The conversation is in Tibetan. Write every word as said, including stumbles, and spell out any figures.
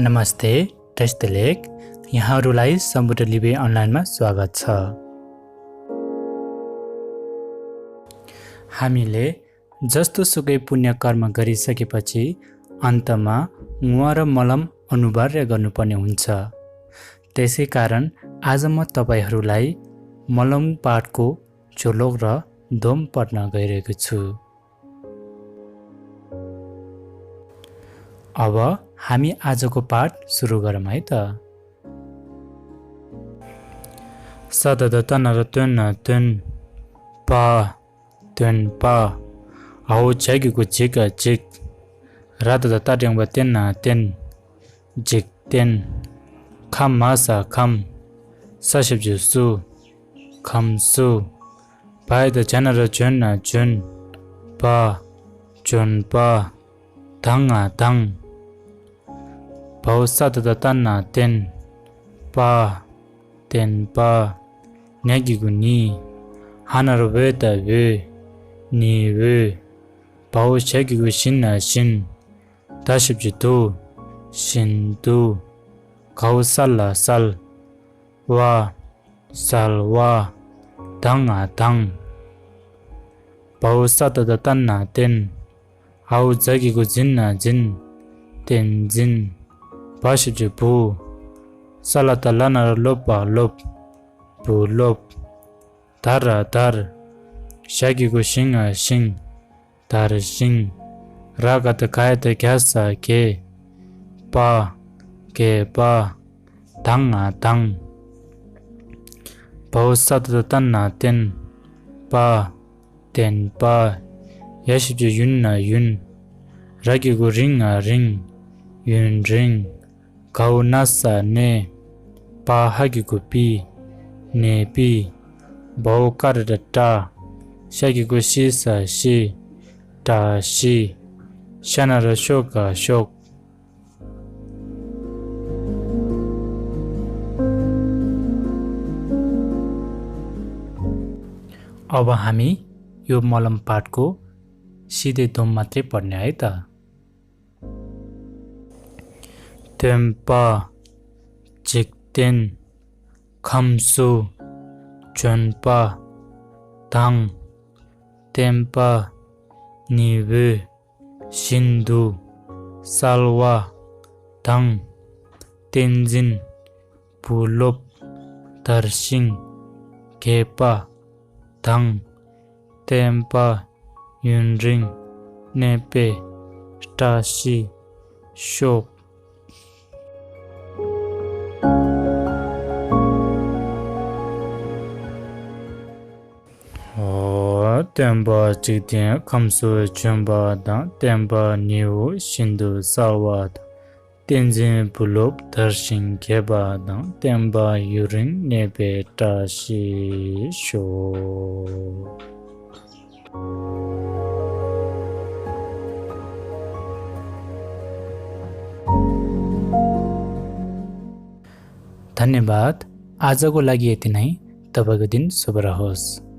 नमस्ते, दृष्टिलेख, यहाँहरूलाई सम्पूर्ण लिबे अनलाइनमा स्वागत छ। हामीले जस्तो सुकै पुण्य कर्म गरिसकेपछि अन्तमा ङुवा र मलम अनिवार्य गर्नुपर्ने हुन्छ। त्यसै कारण आज म तपाईँहरूलाई मलम पाठको झोलोक र दोम पढ्न गइरहेको छु। अब हामी आजको पाठ सुरु गरौँ है त। ས་ད་བཏགས་ས་ན་རོ་བཏོན་ན་བཏོན། པ། བཏོན་པ། འ་འོག་བྱ་གི་གུ་འཇིག་ག་འཇིག་ར་ད་བཏགས་རྟ་འགྲེང་བུ་བརྟེན་ན་བརྟེན། འཇིག་རྟེན། ཁ་མ་ས་ཁམས། ས་ཞབས་ཀྱུ་སུ། ཁམས་སུ། བ་ཡ་བཏགས་བྱ་ན་རོ་བྱོན་ན་བྱོན། བ། བྱོན་པ། དང་ང་དང་། བའོ་ས་ད་བཏགས་སྟ་ན་བསྟན། པ། བསྟན་པ། ཉ་གི་གུ་ཉི། འ་ན་རོ་འོད་ད་འོད། ཉི་འོད། བའོ་ཞ་གི་གུ་ཞི་ན་བཞིན། ད་ཞབས་ཀྱུ་དུ། བཞིན་དུ། གའོ་ས་ལ་གསལ། བ། གསལ་བ། དང་ང་དང་། བའོ་ས་ད་བཏགས་སྟ་ན་བསྟན། འའོ་ཛ་གི་གུ་འཛིན་ན་འཛིན། བསྟན་འཛིན། བ་ཞབས་ཀྱུ་བུ། ས་ལ་བཏགས་སླ་ན་རོ་སློ་བ་སློབ། བུ་སློབ། ད་ར་དར། ཞ་གི་གུ་ཞི་ང་ཞིང་། དར་ཞིང་། ར་ག་བཏགས་རྒ་ཡ་བཏགས་རྒྱ་ས་རྒྱས། པ། རྒྱས་པ། དང་ང་དང་། བའོ་ས་ད་བཏགས་སྟ་ན་བསྟན། པ། བསྟན་པ། ཡ་ཞབས་ཀྱུ་ཡུན་ན་ཡུན། ར་གི་གུ་རིང་ང་རིང་། ཡུན་རིང་། གའོ་ན་ས་གནས། བ་ཧ་གི་གུ་བི། གནས་བི། བའོ་ཀ་ར་བཏགས་བཀྲ། ཞ་གི་གུ་ཤི་ས་ཤིས། བཀྲ་ཤིས། ཤ་ན་རོ་ཤོ་ག་ཤོག अब हामी यो मलम पाठको सिधै दोम मात्रै पढ्ने है त। བསྟན་པ། འཇིག་རྟེན། ཁམས་སུ། བྱོན་པ། དང་། བསྟན་པ། ཉི་འོད། བཞིན་དུ། གསལ་བ། དང་། བསྟན་འཛིན། བུ་སློབ། དར་ཞིང་། རྒྱས་པ། དང་། བསྟན་པ། ཡུན་རིང་། གནས་པའི། བཀྲ་ཤིས། ཤོག་བསྟན་པ་འཇིག་རྟེན་ཁམས་སུ་བྱོན་པ་དང་། བསྟན་པ་ཉི་འོད་བཞིན་དུ་གསལ་བ་དང་། བསྟན་འཛིན་བུ་སློབ་དར་ཞིང་རྒྱས་པ་དང་། བསྟན་པ་ཡུན་རིང་གནས་པའི་བཀྲ་ཤིས་ཤོག धन्यवाद। आजको लागि यति नै। तपाईँको दिन शुभ रहोस्।